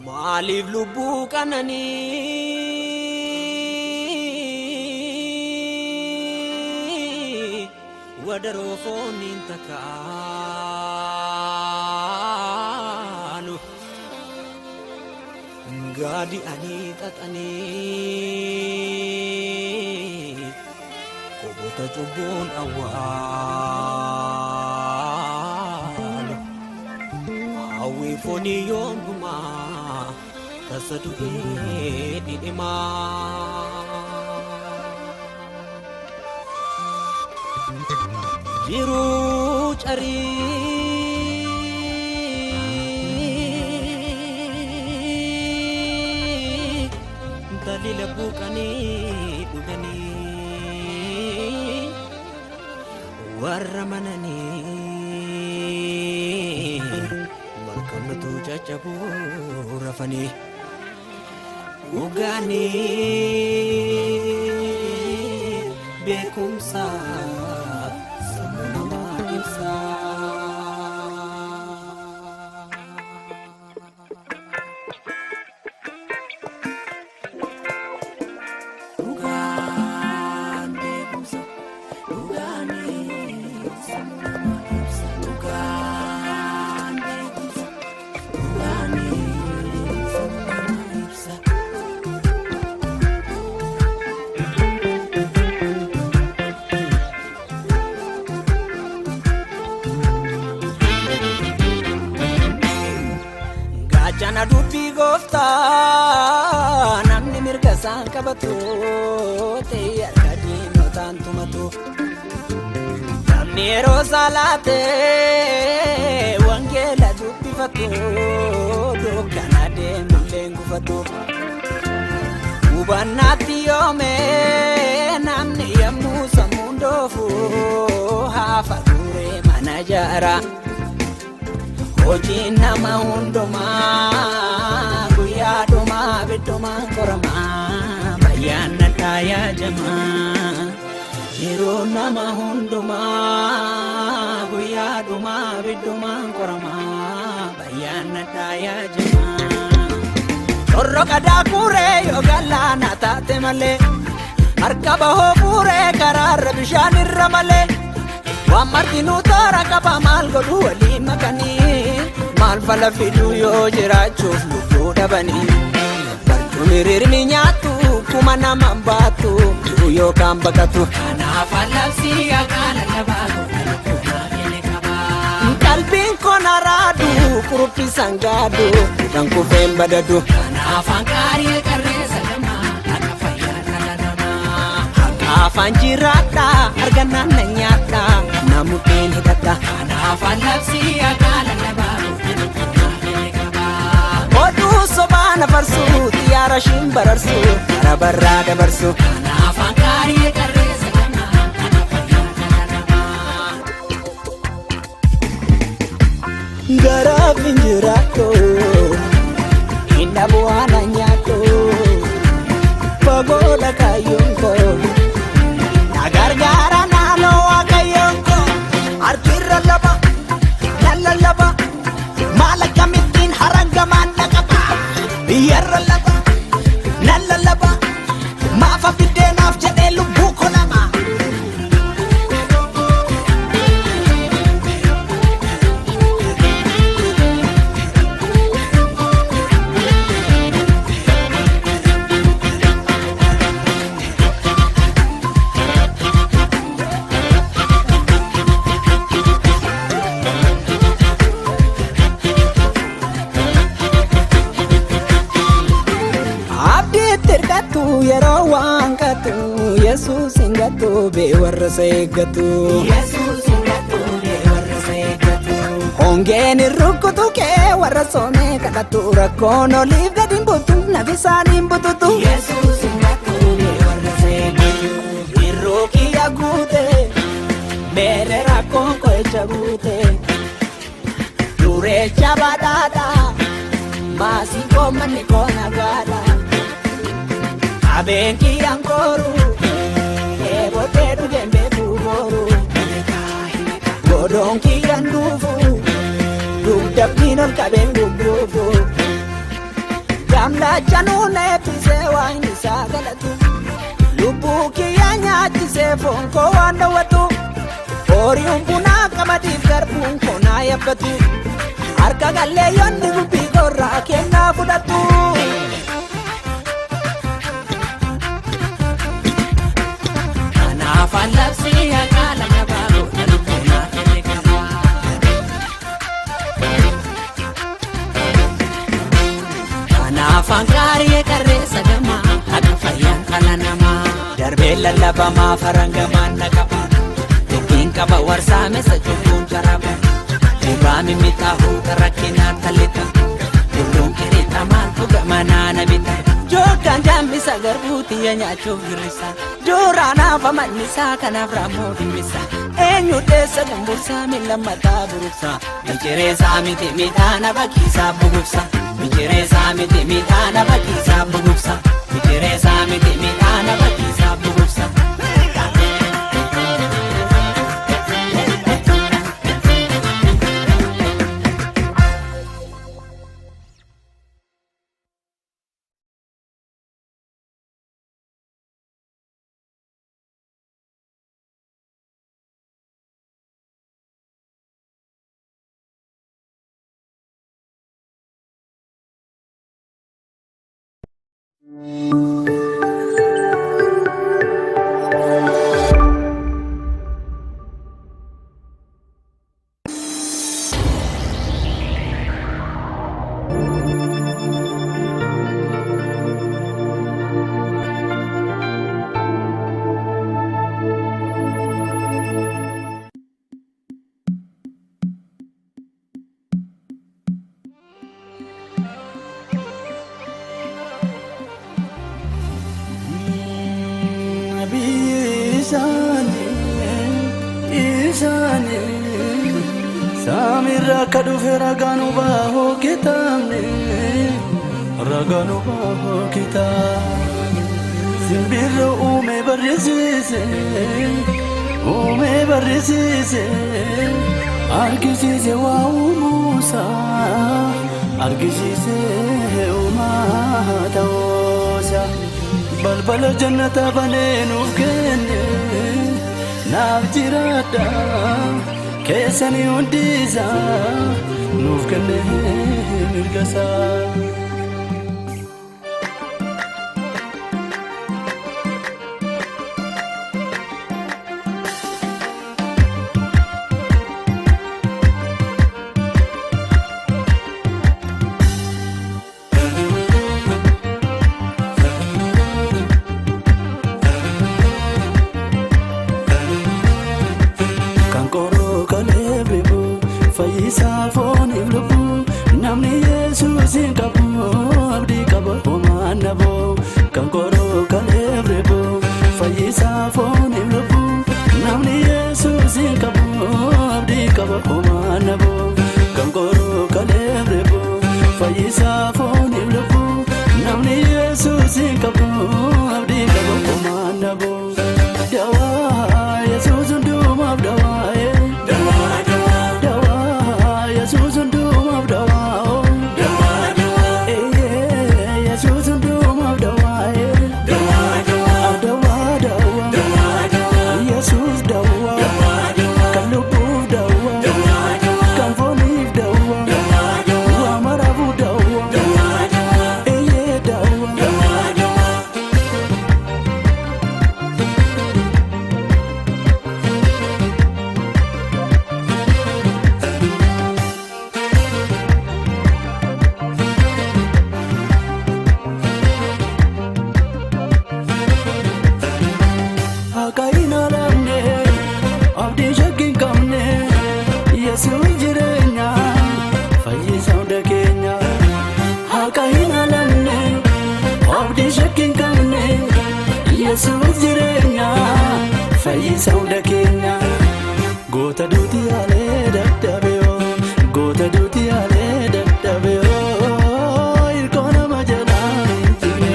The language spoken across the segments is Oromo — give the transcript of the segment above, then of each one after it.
Maaliif lubbuu qananii wadaroo fooniin takaalu gaadi'anii xaxanii qobota cubbuun awwaalu hawwii foonii yoomdumaa tasa du'ee dhidhimaa. Jiruu carii talila buuqanii dhuganii warra mananii malkamatu caccabuu rafanii dhugaanii beekumsa sammuu namaa ibsa. Dhugaan beekumsa dhugaanii sammuu namaa ibsa. Dhugaan beekumsa dhugaanii sammuu namaa ibsa. Gaachana dubbii gooftaa namni mirga isaan qabatu ta'e harka diinotaan tumatu. Namni yeroo salaatee wangeela dubbifatu dukkana deemullee gufatu. Hubannaatti yoomee namni yommuu sammuun doofu haafa turee mana jaara. Hojiin nama hundumaa guyyaa dhumaa biddumaan qoramaa bayyaan nadhaa yaajamaa. Yeroo nama hundumaa guyyaa dhumaa biddumaan qoramaa bayyaan nadhaa yaajamaa. Torroqa daakuree yoo galaana taate malee harka bahoo fuuree karaarra bishaan irra malee waan martinuu toora qaba maal godhu walii makanii maal fala fiduu yoo jiraachuuf lubbuu dhabanii barcumi rirmi nyaattu kuma naman baattu du'u yookaan baqatu. Kanaaf allabsii akka lallabaa godha lubbuu naaf inni qabaa. Qalbiin kun araadu kuruphisan gaadu kan kufeen badadu. Kanaaf hanqaarii qarreessa namaa akka fayyaa dhala namaa. Afaan jiraadha argannaan na nyaadha namukkeen hidhadha. Kanaaf allabsii akka lallabaa godha lubbuu naaf inni qabaa. Oduu sobaa na farsu xiyyaara ishiin bararsu karaa barraa dabarsu. Kanaaf hanqaarii qarreessa namaa akka fayyaa dhala namaa. Garaaf hin jiraadhu hin dhabu waan an nyaadhu fagoodha kaayyoon koo na gargaara naannoo waaqayyoon koo harkirra laba nan lallaba maal akkamittiin harangamaan dhaqaba biyyarra laba nan lallaba maafa biddeenaaf jedhee lubbuu koo lama. Abdiitti hirkattu yeroo waan qattu Yesuus hin gattu bee warra isa eeggatu. Yesuus hin gattu bee warra isa eeggatu. Hongeen hin rukkutu kee warra soomee kadhatu rakkoon oliif gadi hin buttu nafi isaaniin bututu. Yesuus hin gattu bee warra isa eeggatu. Irroo kiyya guute meere rakkoon qo'icha guute dureecha badhaadha maasii koo manni koo nagaadha. Qabeen kiyyaan kooru eebotee dhugeen beeku booru godoon kiyyaan dhuufu dugdabbiin ol qabeen gugguufu. Lachanuu eebbisee waan isaa galatu. Lubbuu kiyyaa nyaachisee foon koo waan dhowwatu. Horiin bunaa qamadiif garbuun koo naa yabbatu. Harka qalleeyyoonni dubbii korraa kennaa fudhatu. Kanaaf allabsii haqaa lallabaa goota lubbuu naa kenne qaba. Kanaaf angaarii qarreessa gamaa haqa fayyaan dhala namaa. Darbee lallabamaa farangamaan na qaba. Dubbiin qaba warsaamessa cubbuun jaraba. Gurraa mimmitaa huuta rakkinaa talita. Tulluun qirixa maaltu gamanaa na bita. Jookkaan jaammisa garbuu tiyya nyaachuuf girrisa. Jooraan hafa mannisaa kanaaf raammoo dhimmisa. Eenyu dheessa gumbursaa miila mataa buruksa. Michireesaa miti midhaana bakkiisaa buguksa. Michireesaa miti midhaana bakkiisaa buguksa. Michireesaa miti midhaana bakkiisaa buguksa. Isaanii saamirra akka dhufe ragaan baahoo kitaabni, ragaan baahoo kitaabni, simbirro uume barreessise, uume barreessise, argisiise waa uumuusaa, argisiise uumaa ta'uusaa, balbala jannataa banee nuuf kenne. Naaf jiraadha keessanii hundisaa nuuf kenne mirgasaa. Kan qoroo kalee beeku fayyisaa fooniif lubbuu, namni Yesuus hin qabu abdii qaba homaan naboo. Kan qoroo kalee beeku fayyisaa fooniif lubbuu, namni Yesuus hin qabu abdii qaba homaan naboo. Kan qoroo kalee beeku fayyisaa fooniif lubbuu, namni Yesuus hin qabu abdii qaba homaan naboo. Dawaa Yesuus hundumaaf dawaa, dawaa Yesuus hundumaaf dawaa, Yesuus hundumaaf dawaa, dawaa, dawaa Yesuus dawaa, kan lubbuuf dawaa, kan fooniif dawaa, waa maraafuu dawaa, dawaa. Akka hin alamne, abdii shakkii hin qabne, Yesuus jireenya fayyisa hunda keenya. Akka hin alamne, abdii shakkii hin qabne, Yesuus jireenya fayyisa hunda keenya. Goota duuti yaalee dadhabee, goota duuti yaalee dadhabee, hirkoo nama jalaa hin jigne,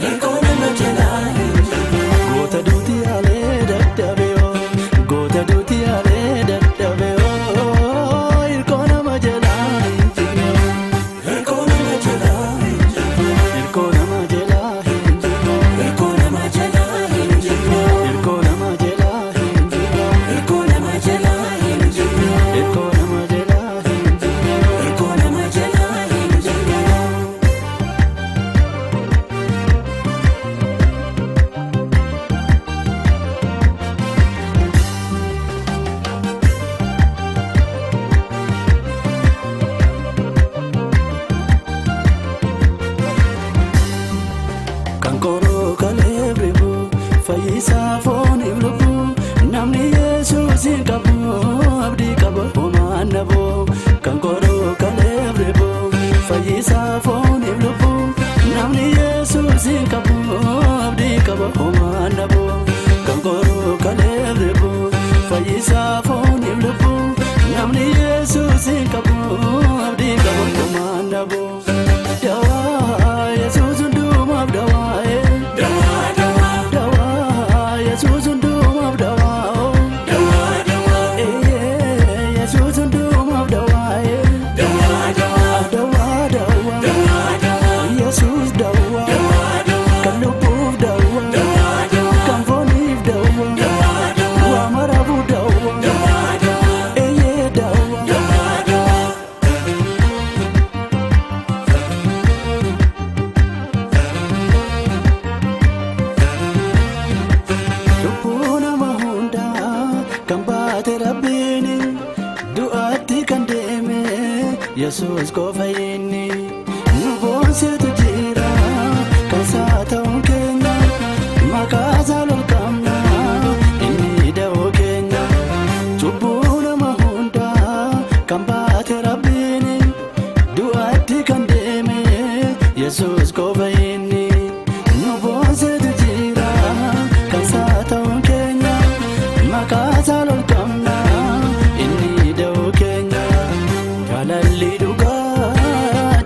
hirkoo nama jalaa hin jigne. Goota duuti yaalee dadhabee, goota duuti yaalee dadhabee, hirkoo nama jalaa hin jigne, hirkoo nama jalaa hin jigne. Kan qoroo kalee ribu fayyisaa fooniif lubbuu namni Yesuus hin qabu abdii qaba homaan dhabu. Kan qoroo kalee ribu fayyisaa fooniif lubbuu namni Yesuus hin qabu abdii qaba homaan dhabu. Kan qoroo kalee ribu fayyisaa fooniif lubbuu namni Yesuus hin qabu abdii qaba homaan dhabu. Dawaa Yesuus hundumaaf dawaa dawaa dawaa dawaa Yesuus hundumaaf dawaa dawaa dawaa Yesuus hundumaaf dawaa dawaa dawaa dawaa dawaa dawaa Yesuus dawaa dawaa kan lubbuuf dawaa dawaa kan fooniif dawaa dawaa waa maraafuu dawaa dawaa dawaa dawaa. Lubbuu nama hundaa kan baate Rabbiin du'aatti kan deeme Yesuus qofa inni nu boonsetu jira kan isaa ta'uun keenya maqaa isaa ol qabna inni da'oo keenya. Cubbuu nama hundaa kan baate Rabbiin du'aatti kan deeme Yesuus qofa inni nu boonsetu jira kan isaa ta'uun keenya maqaa isaa ol qabna inni da'oo keenya. Jaalalli dhugaa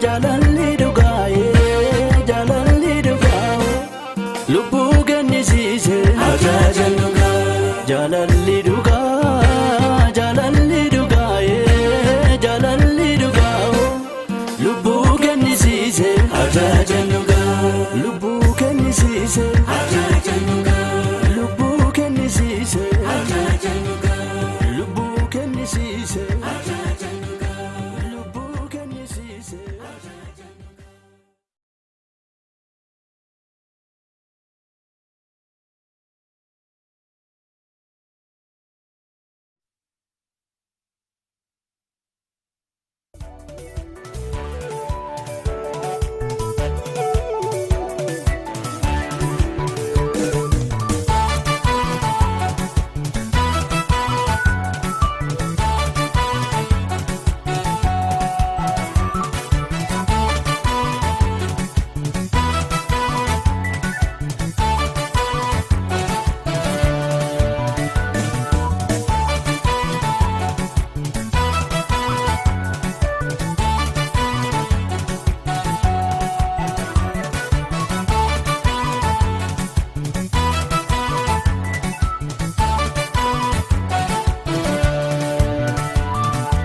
jaalalli dhugaa jaalalli dhugaa lubbuu kennisiise ajaajan dhugaa jaalalli dhugaa jaalalli dhugaa jaalalli dhugaa lubbuu kennisiise ajaajan dhugaa lubbuu kennisiise ajaajan dhugaa lubbuu kennisiise ajaajan dhugaa lubbuu kennisiise ajaajan dhugaa lubbuu kennisiise.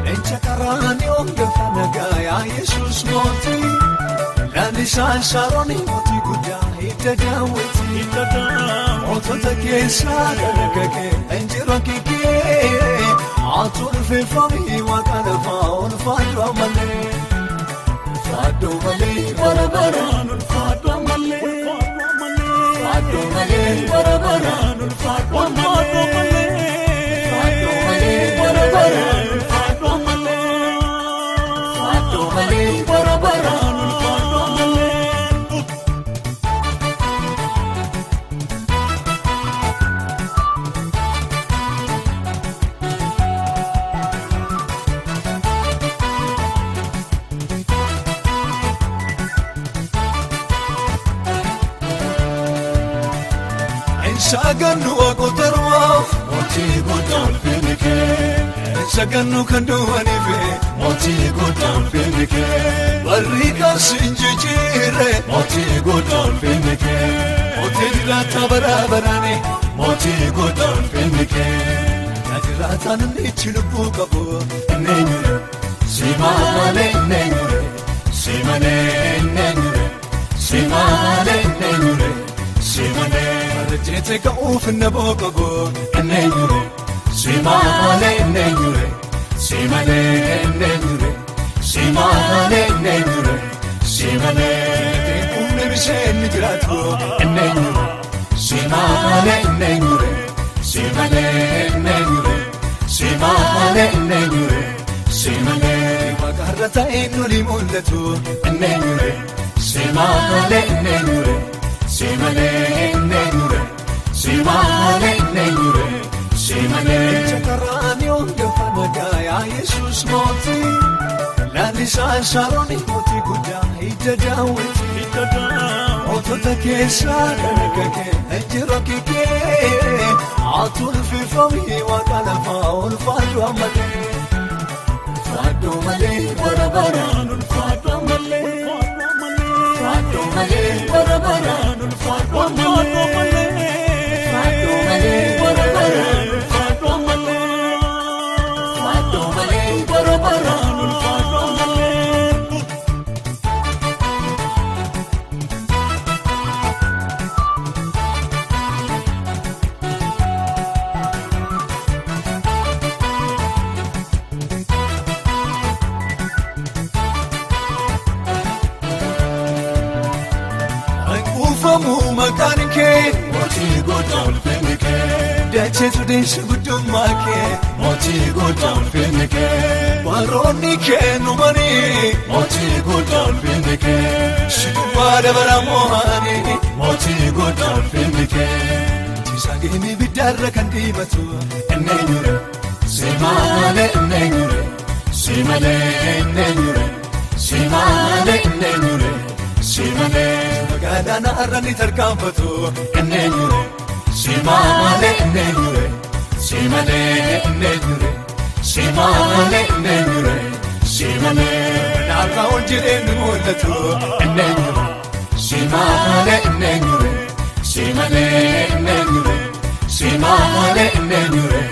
Leenca karaaniyoon gafa nagaa Yesuus mootii. Lalisaan Saaroon mootii guddaa hidda daawwiti. Mootota keessaa dargaggee injirra kikkee. Ati ulfeeffamii waaqa lafaa ulfaadhu ammallee. Ulfaadhu malee bara baraan ulfaadhu ammallee. Ulfaadhu malee bara baraan ulfaadhu ammallee. Ulfaadhu malee bara baraan ulfaadhu ammallee. Ulfaadhu malee bara baraan ulfaadhu ammallee. Sagannu waaqotarwaaf mootii guddaa ulfinni kee. Sagannu kan duwwaniif mootii guddaa ulfinni kee. Barri kan siin jijjiirre mootii guddaa ulfinni kee. Mootii jiraataa bara baraani mootii guddaa ulfinni kee. Na jiraataan inni ichi lubbuu qabu inni eenyure si malee inni eenyure si malee inni eenyure si malee inni eenyure si malee. Jeete ka'uuf na booqabu inni eenyure si malee inni eenyure si malee inni eenyure si malee inni eenyure si malee. Humni bisheen ni jiraatu inni eenyure si malee inni eenyure si malee inni eenyure si malee inni eenyure si malee. Waaqarra ta'ee nuli mul'atu inni eenyure si malee inni eenyure si malee. Yesuus mootii lalisaa Saaroon mootii guddaa hidda daawwiti. Mootota keessaa kan akka kee injiroo kikee ati ulfifamii waaqa lafaa ulfaadhu ammallee. Ulfaadhu malee bara baraan ulfaadhu ammallee. Ulfaadhu malee bara baraan ulfaadhu ammallee. Ulfaadhu malee bara baraan ulfaadhu ammallee. Ulfaadhu malee bara baraan ulfaadhu ammallee. Kuufamu maqaan kee mootii guddaa ulfinni kee dacheetu deessu guddummaa kee mootii guddaa ulfinni kee baroonni kee numanii mootii guddaa ulfinni kee si duwwaa dabara moo'anii mootii guddaa ulfinni kee tisaageenii biddaarra kan diimatu inni eenyure si malee inni eenyure si malee inni eenyure si malee inni eenyure si malee. Magaalaan har'a ni tarkaanfatu inni eenyure si malee inni eenyure si malee inni eenyure si malee inni eenyure si malee. Naarraa ol jedhee ni mul'atu inni eenyure si malee inni eenyure si malee inni eenyure si malee inni eenyure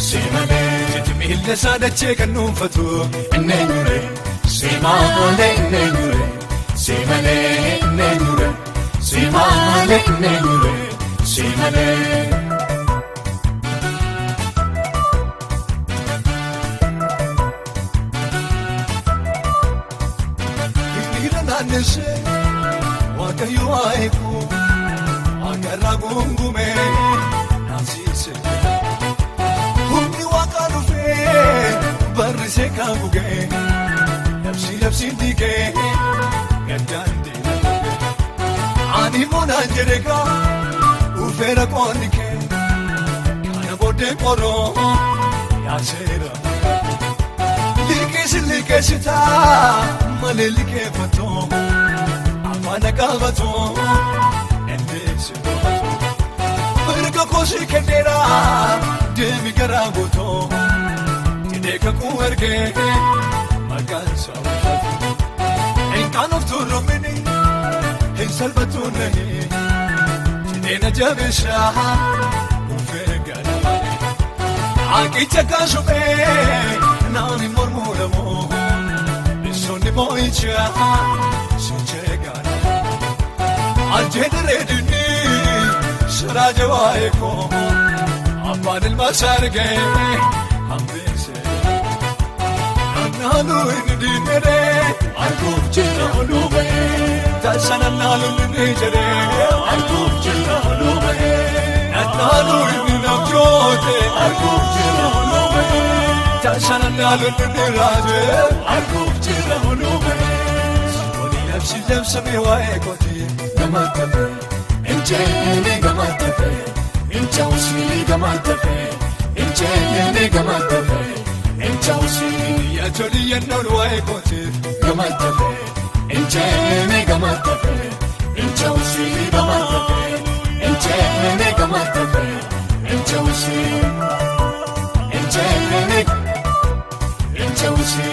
si malee. Jechi miila isaa dachee kan dhuunfatu inni eenyure si malee inni eenyure. Si malee inni eenyure si malee inni eenyure si malee. Hiriira naannessee Waaqayyo haa eegu akarraa gungumee naasise. Humni waaqaa dhufee barrisee kan gugee labsi labsiin diigee. Ani moonaan jedhe gaa dhufeera qoonni kee kana booddee qoroo yaaseera. Liqeessi liqeessitaa malee liqeeffatoo afaan qabatoo dandeessi to'atoo. Mirga koosii kenneera deemi garaa guutoo jedhee kakuu ergee maqaan isaa ulfaatu. Kan of turumini hin salphatu nahi jedhee na jabeessaa dhufee galamalee. Aqicha kan suphee naani mormuu lamoo bisoonni moo'ichaa sochee galamalee. Ajjeedaree dinni siraa jabaa eekoo abbaan ilma isaa argee hambisee. Naalu inni diinere arguuf jira oluu ba'ee taasana naalu inni jedhee arguuf jira oluu ba'ee naalu inni nabjoote arguuf jira oluu ba'ee taasana naalu inni raajee arguuf jira oluu ba'ee saboonni labsi labsamee waa'ee kooti gamattafe injeeni gamattafe injawusi gamattafe injeeni gamattafe. Injawusi yaatoli yennoon waa'ee kootiif gamattafe injeeni gamattafe injawusi gamattafe injeeni gamattafe injawusi injeeni injawusi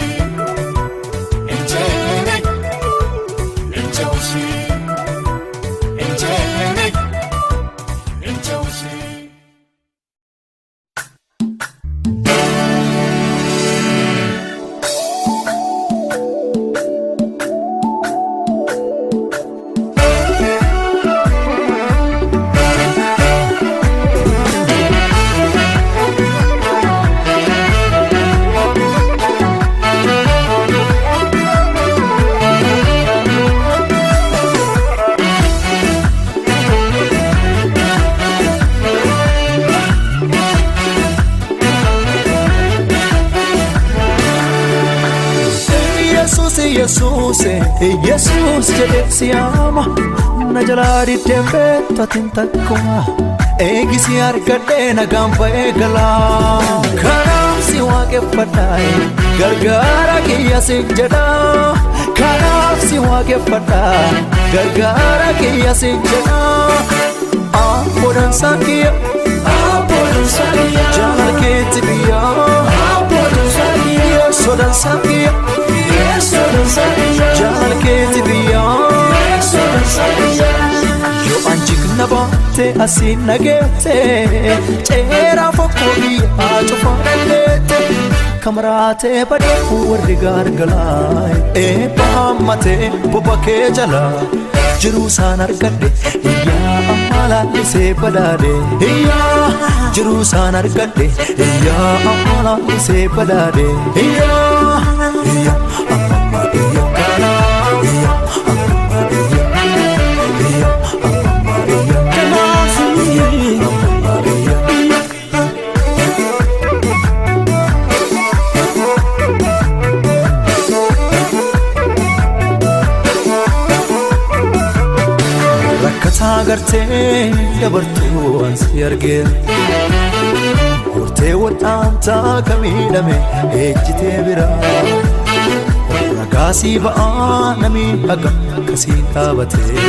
injeeni injawusi injeeni injawusi. Yesuus jedhee siyaama na jalaa diddeen beektatiin takkuma eegisi argadhee nagaan ba'ee galaa. Kanaaf si waaqeffadha gargaara kiyya si jedha. Kanaaf si waaqeffadha gargaara kiyya si jedha. Abboodhaan kiyya abboodhaan kiyya jaalala keetti biyya abboodhaan kiyya sodaan kiyya sodaan kiyya jaalala keetti biyya sodaan kiyya. Yoo anjigna baate asiin nageette ceeraa fokkoo biyyaa cufaa dandeette kamaraatee badee warri gargalaa eebba hammatee boba kee jalaa jiruu isaan argadhe iyyaa amma laallisee badhaadhe iyyaa jiruu isaan argadhe iyyaa amma laallisee badhaadhe iyyaa iyyaa amma iyyaa kanaa iyyaa amma iyyaa iyyaa amma iyyaa kanaa iyyaa amma iyyaa. Rakkataa gartee dabartuu ansi argee Gortee wal'aantaa ka miidhame ejjitee biraa Ragaasii ba'aa namii haga kasiin dhaabatee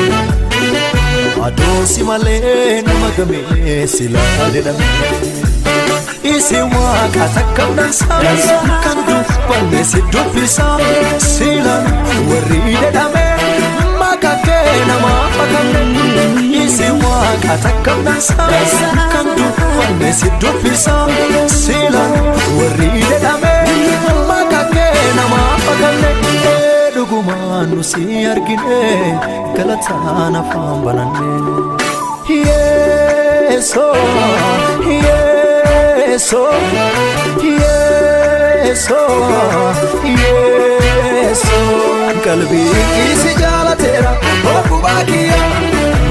Adoosi malee nama gamee silaa jedhame Isi waaqa takka dansaa kan dubbanne si dubbisaa silaan warri jedhame maqaa kee namaa fakanne Isi waaqa takka dansaa kan dubbanne si dubbisaa silaan warri jedhame maqaa kee namaa fakanne Dhugumaan nu si argine galataan afaan bananne Yeesoo Yeesoo Yeesoo Yeesoo qalbii kiisi jaalateera obbubaa kiyya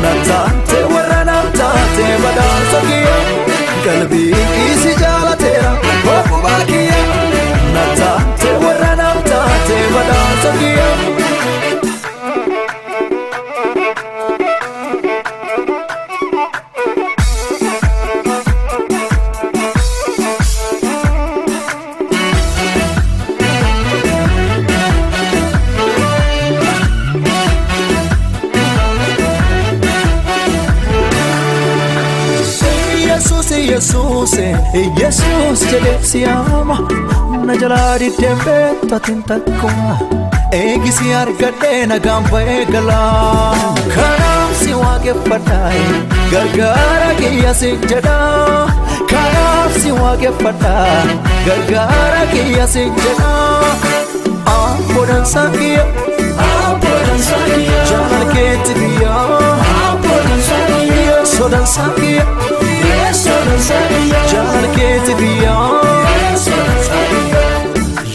na taate warra na taate badhaasa kiyya qalbii kiisi jaalateera obbubaa kiyya na taate warra na taate badhaasa kiyya. Yesuus Yesuus Yesuus jedhee siyaama na jalaa diddeen beektatiin takkuma eegisi argadhee nagaan ba'ee galaa kanaaf si waaqeffadha gargaara kiyya si jedha kanaaf si waaqeffadha gargaara kiyya si jedha abboodhaan kiyya abboodhaan kiyya jaalala keetti biyya abboodhaan kiyya sodaan kiyya jaalala keetti biyya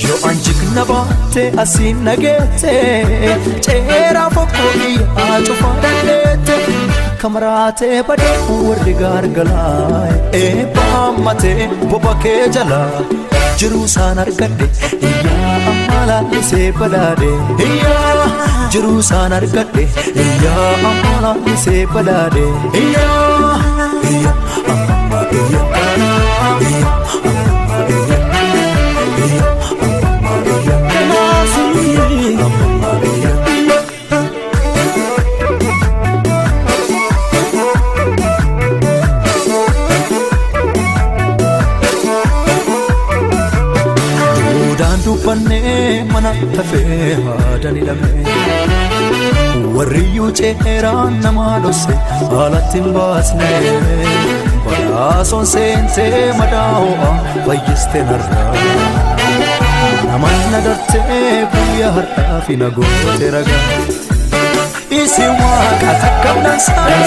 Yoo anjigna baate asiin nageette ceeraa fokkoo biyyaa cufaa dandeette kamaraatee badee warri gargalaa eebba hammatee boba kee jalaa jiruu isaan argadhe iyyaa amma laallisee badhaadhe iyyaa jiruu isaan argadhe iyyaa amma laallisee badhaadhe iyyaa iyyaa amma iyyaa kanaa iyyaa amma iyyaa iyyaa amma iyyaa kanaa iyyaa amma iyyaa. Duudaan dubbannee mana tafee haadaan hidhame Warriyyuu ceeraan nama dhosse alatti hin baasne Badhaasoon seentee madaa ho'a fayyiste narraa Naman na dartee guyyaa har'aa fi na goote ragaa Isi waaqa takka dansaa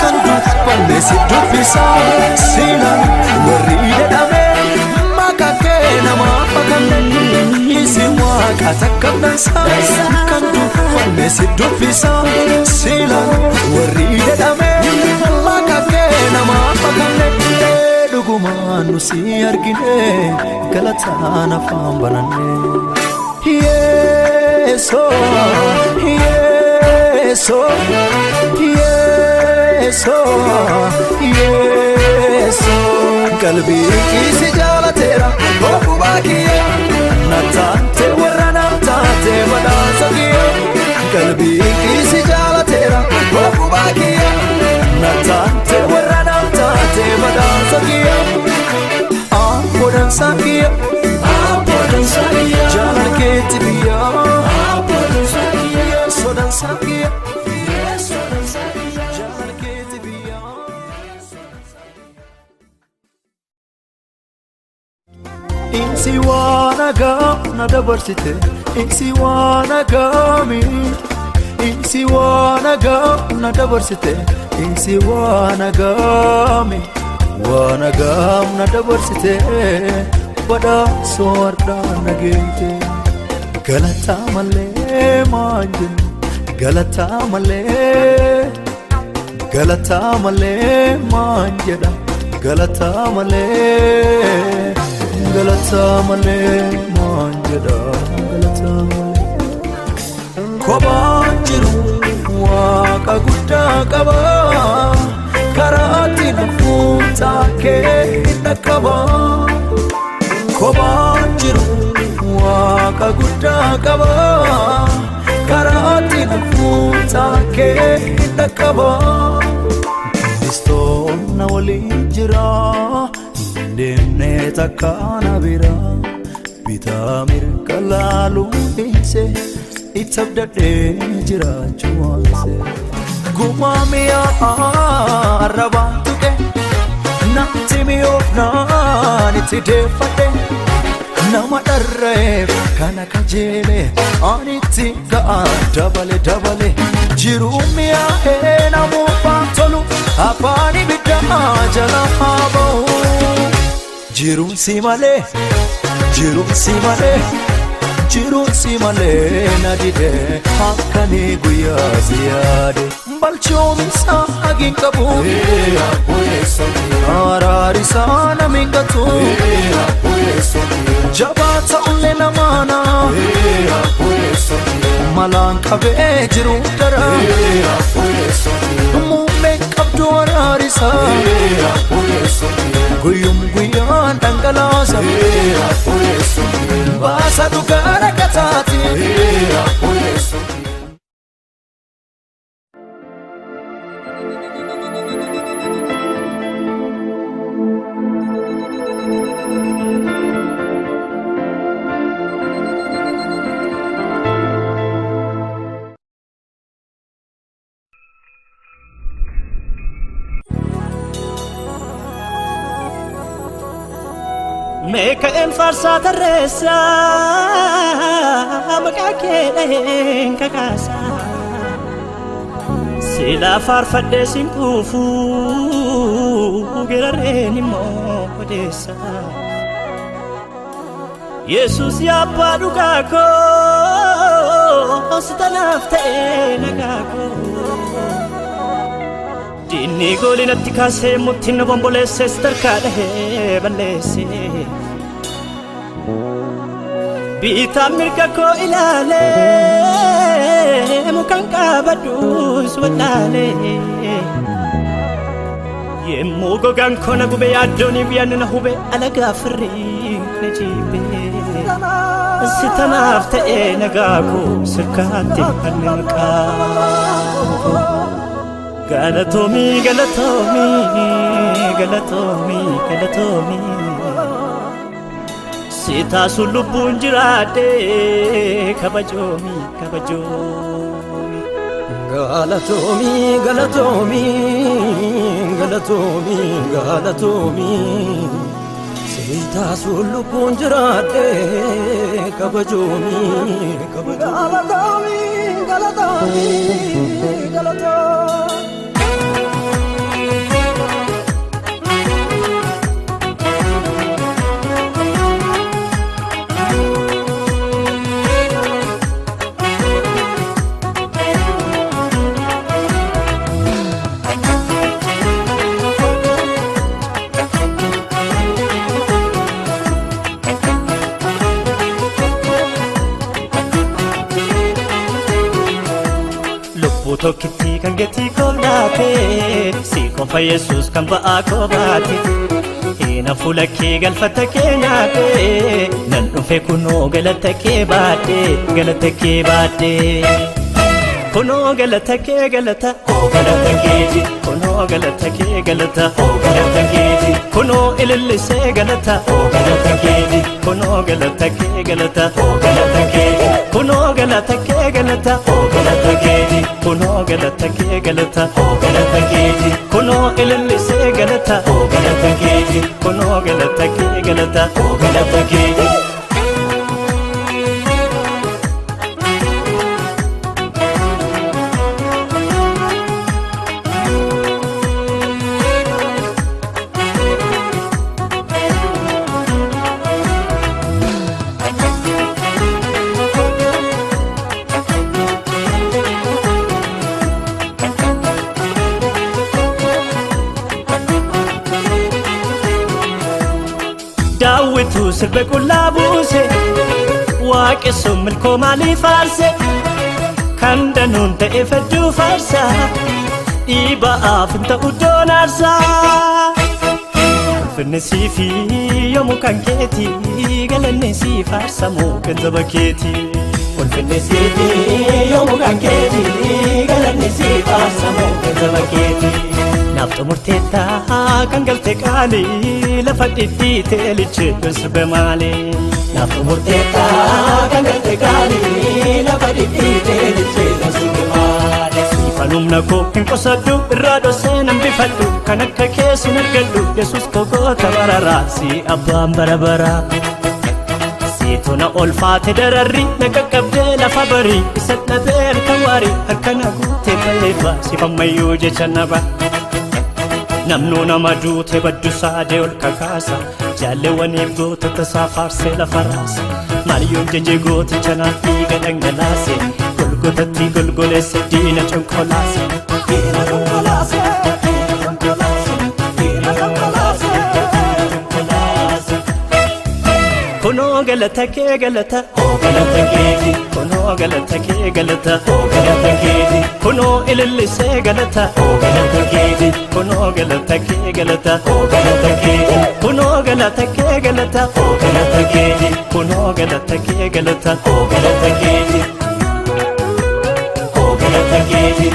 kan dubbanne si dubbisaa silaan warri jedhame maqaa kee namaa fakanne Isi waaqa takka dansaa kan dubbanne si dubbisaa silaan warri jedhame maqaa kee namaa fakanne Dhugumaan nu si argine galataan afaan bananne Yeesoo Yeesoo Yeesoo Yeesoo. Qalbii kiisi jaalateera ogummaa kiyya na taate warra na taate badhaasa kiyya. Qalbii kiisi jaalateera ogummaa kiyya na taate warra na taate badhaasa kiyya. Abboodaan kiyya abboodaan kiyya jaalala keetti biyya abboodaan kiyya sodaan kiyya sodaan kiyya jaalala keetti biyya. Insi waan hagam na dabarsite, insi waan hagami, insi waan hagam na dabarsite, insi waan hagami, waan hagam na dabarsite, badhaasoo har'aan na geente. Galataa malee maan jennu, galataa malee, galataa malee maan jedha, galataa malee. Galataa malee maan jedha galataa malee. Kophaan jiru waaqa guddaa qaba karaa ittiin hafuutaa kee hin dhaqqaba. Kophaan jiru waaqa guddaa qaba karaa ittiin hafuutaa kee hin dhaqqaba. Kiristoon na waliin jira. Deemnee takka na bira bitaa mirga laaluu dhiise itti abdadhee jiraachuu waanse. Gumaa mi'aa arrabaan tuqe natti mi'oofnaan itti deeffadhe nama dharra'eef kana kajeele ani itti ga'a dabale dabale jiruu mi'aa'ee namuufaan tolu afaan ibiddaa jala haa ba'u. Jiruun si malee, jiruun si malee, jiruun si malee na dide halkanii guyyaa si yaade. Balchoomisa hagiin qabu, araari isaa nama hin gatu, jabaa ta'ullee namaana, malaan qabee jiru dara, muummeen qabdu araarisa. Guyyum guyyaan dhangalaasa baasa dhugaa rakkataati. Meeka'een faarsaa tarreessaa maqaa kee dhaheen kakaasaa silaa faarfadhee siin quufuu gerarreen immoo odeessaa. Yesuus yaa abbaa dhugaa koo si tanaaf ta'ee nagaa koo. Diinni goolii natti kaasee murtiin na bomboleessee si tarkaa dhahee balleessee. Bitaan mirga koo ilaalee mukaan qabadhus wallaalee. Yemmuu gogaan koo na gube yaaddoon biyyan na hube alagaa firrii na jibe. Si tanaaf ta'ee nagaa koo sirkaatti hanni maqaa koo. Galatoomii galatoomii galatoomii galatoomii. Si taasuun lubbuun jiraadhe kabajoomii kabajoomii. Galatoomii galatoomii galatoomii galatoomii si taasuun lubbuun jiraadhe kabajoomii kabajoomii. Galatoomii galatoomii galatoomii. Lubbuu tokkitti kan gatii koo laate si qofa Yesuus kan ba'aa koo baate. Sina fuula kee galfata kee nyaadhee nan dhufe kunoo galata kee baadhee galata kee baadhee. Kunoo galata kee galata oo galata keeti kunoo galata kee galata oo galata keeti kunoo ilillisee galata oo galata keeti kunoo galata kee galata oo galata keeti kunoo galata kee galata oo galata keeti kunoo galata kee galata oo galata keeti kunoo ilillisee galata oo galata keeti kunoo galata kee galata oo galata keeti. Daawwitu sirba qullaa buuse waaqessuun milkoo maalii faarse kan danuun ta'e fedduu faarsa dhiiba'aaf hin ta'u doon aarsa. Ulfinni siifi yoomuu kan keeti galanni sii faarsamu kan saba keeti. Ulfinni siifi yoomuu kan keeti galanni sii faarsamu kan saba keeti. Naaf xumurteetta kan galte qaalii lafa dhidhiitee lichee sirbe maali. Naaf xumurteetta kan galte qaalii lafa dhidhiitee lichee sirbe maali. Siifan humna koo hin qusadhu irraa dhosee nan bifadhu kan akka keessi argadhu Yesuus koo goota bararaa si abbaan bara baraa. Situ na olfaate dararri na qaqqabdee lafa barii isa dhabee harka waarii harka na guutee balleeffa sifammayyuu jecha naba. Namnuu nama duute baddu saadee ol kakaasa jaalleewwaniif gootota isaa faarsee lafa raasa Maariyoon jajee gooticha naaf dhiiga dhangalaase golgotatti golgoleesse diina conkolaase. Diina conkolaase, diina conkolaase, diina conkolaase, conkolaase. Kunoo galata kee galata oo galata keeti kunoo galata kee galata oo galata keeti kunoo ilillisee galata oo galata keeti kunoo galata kee galata oo galata keeti kunoo galata kee galata oo galata keeti kunoo galata kee galata oo galata keeti oo galata keeti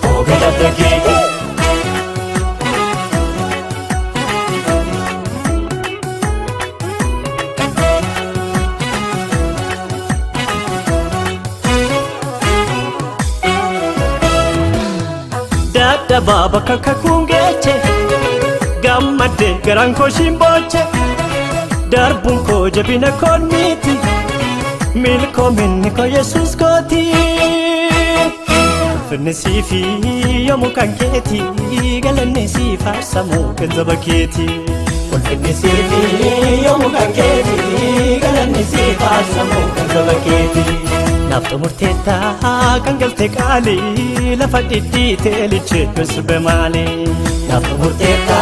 oo galata keeti. Dadhabaa bakka kakuun geeche gammadde garaan koo shimbooche darbuun koo jabina koon miti milkoominni koo Yesuus kooti. Ulfinni siifi yoomuu kan keeti galanni sii faarsamu kan saba keeti. Ulfinni siifi yoomuu kan keeti galanni sii faarsamu kan saba keeti. Naaf xumurteetta kan galte qaalii lafa dhidhiitee lichee sirbe maali. Naaf xumurteetta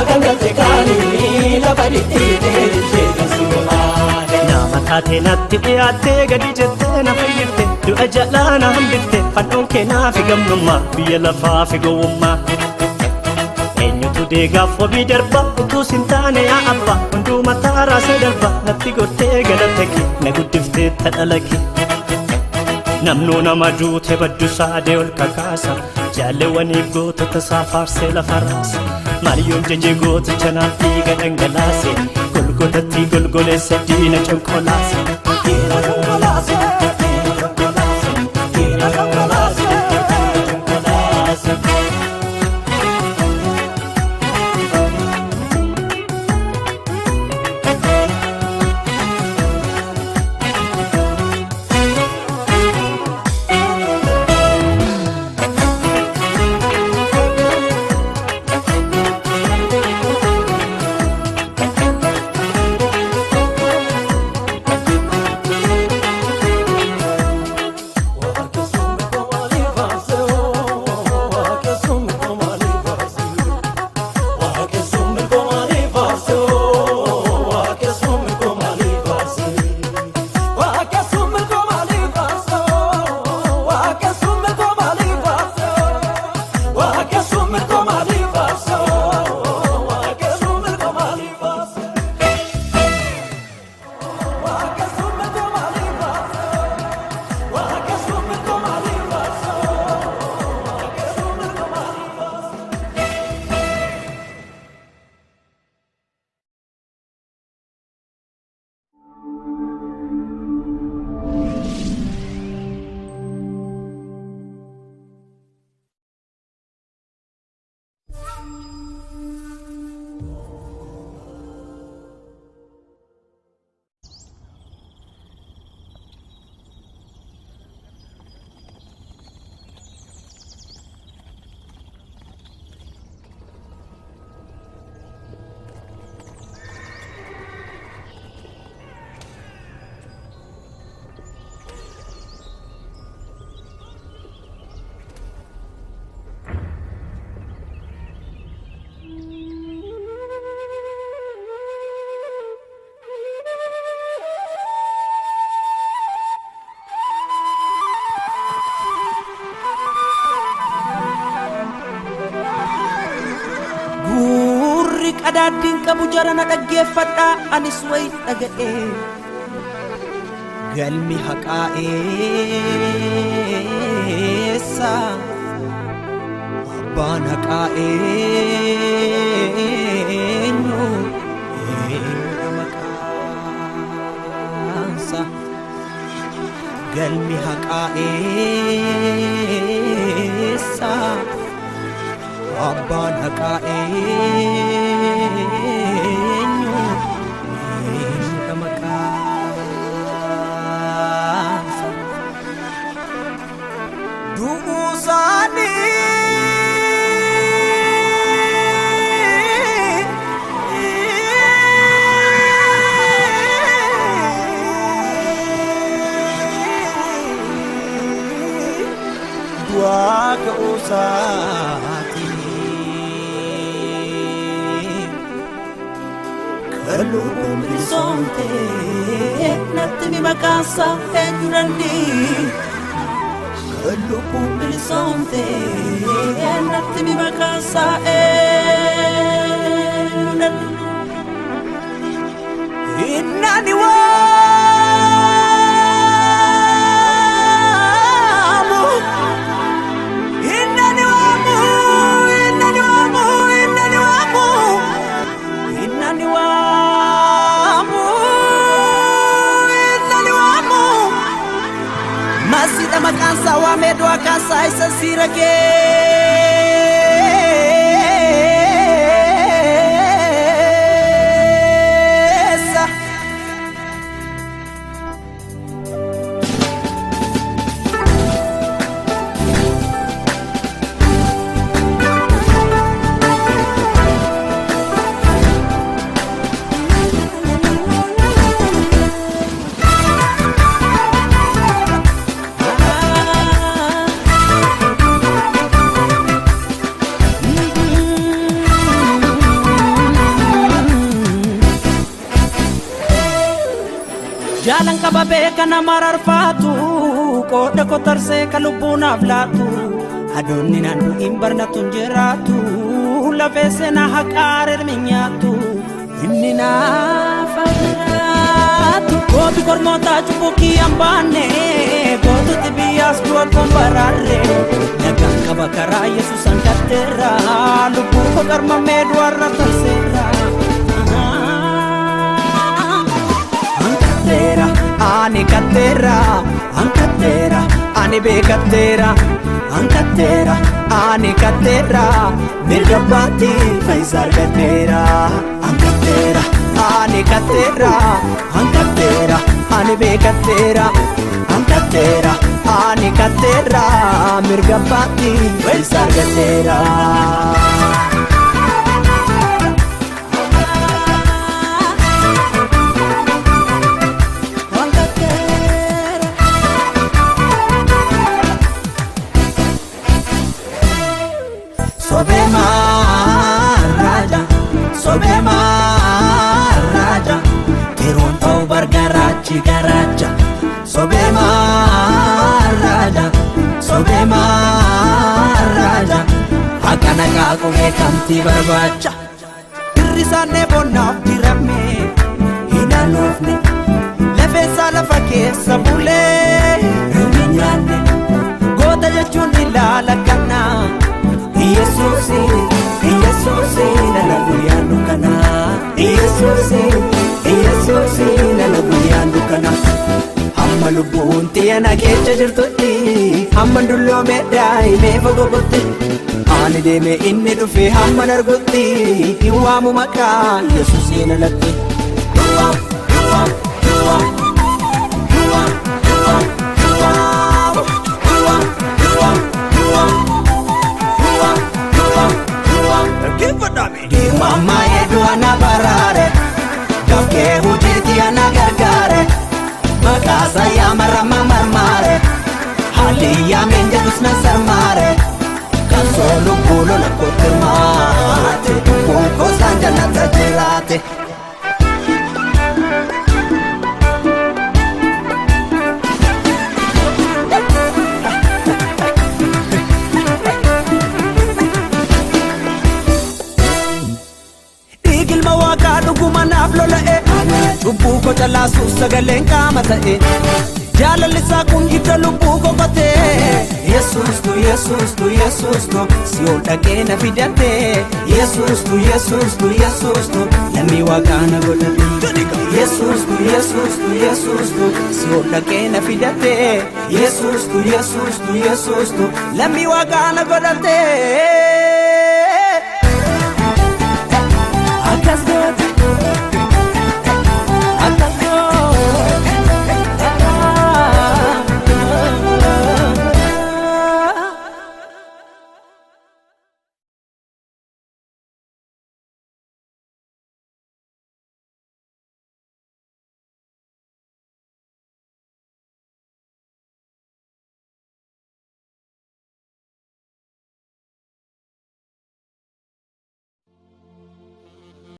kan galte qaalii lafa dhidhiitee lichee sirbe maali. Nama taatee natti dhiyaattee gadi jettee na fayyifte du'a jalaa na hambifte fannoon kee naaf gamnummaa biyya lafaa fi gowwummaa. Eenyutu deegaaf wabii darba utuu sin taane yaa abba hunduu mataa raasee darba natti gortee galata kee na guddiftee tadhala kee. Namnuu nama duute baddu saadee ol kakaasa jaalleewwaniif gootota isaa faarsee lafa raasa Maariyoon jajee gooticha naaf dhiiga dhangalaase golgotatti golgoleesse diina conkolaase. Diina conkolaase, diina conkolaase, diina conkolaase, conkolaase. Qadaaddiin qabu jarana dhaggeeffadhaa anis wayi dhaga'e. Galmi haqaa eessa? Abbaan haqaa eenyu? Eenyudha maqaansa? Galmi haqaa eessa? Abbaan haqaa eenyu? Eenyudha maqaansa? Du'uu isaanii du'aa ka'uu isaatiin kan lubbuun bilisoomte natti mi maqaansa eenyu dandii? Kan lubbuun bilisoomte natti mi maqaansa eenyu dandii? Innani waamu, innani waamu, innani waamu, innani waamu, innani waamu, innani waamu. Masiidha maqaansaa waamee du'a kaasaa isa siira keessa. Jaalan qaba beeka nama rarfaatu, qooda kotarsee ka lubbuunaaf laatu, adoonni naan du'in barnatu hin jiraatu, lafee seenaa haqaa rirmi nyaatu, inni naaf jiraatu. Gootu kormootaa cubbuu kiyyaan baanne, gootutti biyyaas du'a koon baraarre, nagaan qaba karaa Yesuus hanqatteerra, lubbuu koo qarmamee du'arra tolseerra. Ankatteera, ani katteera, ankatteera, ani beekatteera, ankatteera, ani katteera, mirga baatti fayyisa argatteera. Ankatteera, ani katteera, ankatteera, ani beekatteera, ankatteera, ani katteera, mirga baatti fayyisa argatteera. Sobee maarraja, sobee maarraja, tiruun ta'u bargaraachi garaacha. Sobee maarraja, sobee maarraja, akka naqaa qubee kamtii barbaacha. Dirri isaanii bonnaaf dirame hin hanuufne, lafeessaa lafa keessa bulee hin nyaanne, goota jechuun ilaala kanaa. Yesuusi, Yesuusi, nana guyyaan dukkana. Yesuusi, Yesuusi, nana guyyaan dukkana. Hamma lubbuun xiyya keessa jirtutti, hamma dulloome daa'imee fagootti. Ani deeme inni dhufe hamma argutti, hin waamu maqaa Yesuusiin alatti. Hin waamu, hin waamu, hin waamu. Hin waamu, hin waamu, hin waamu. Hin waamu, hin waamu, hin waamu. Diimammaa hedduu ana baraare, dafkee hojiitii ana gargaare, maqaa sayyaa marama marmaare, haalli yaameen jedhus na sarmaare, kan soo lubbuu lola kootti hirmaate, lubbuun koosaan jannata jiraate. Dhiigi lola'e, cubbuu koo calaasuuf sagaleen qaama ta'e, jaalalli isaa kun hidda lubbuu koo qotee. Yesuustu, Yesuustu, Yesuustu si ol dhaqee na fidate. Yesuustu, Yesuustu, Yesuustu lammii waaqaa na godhate. Yesuustu, Yesuustu, Yesuustu si ol dhaqee na fidate. Yesuustu, Yesuustu, Yesuustu lammii waaqaa na godhate. Akkas goote.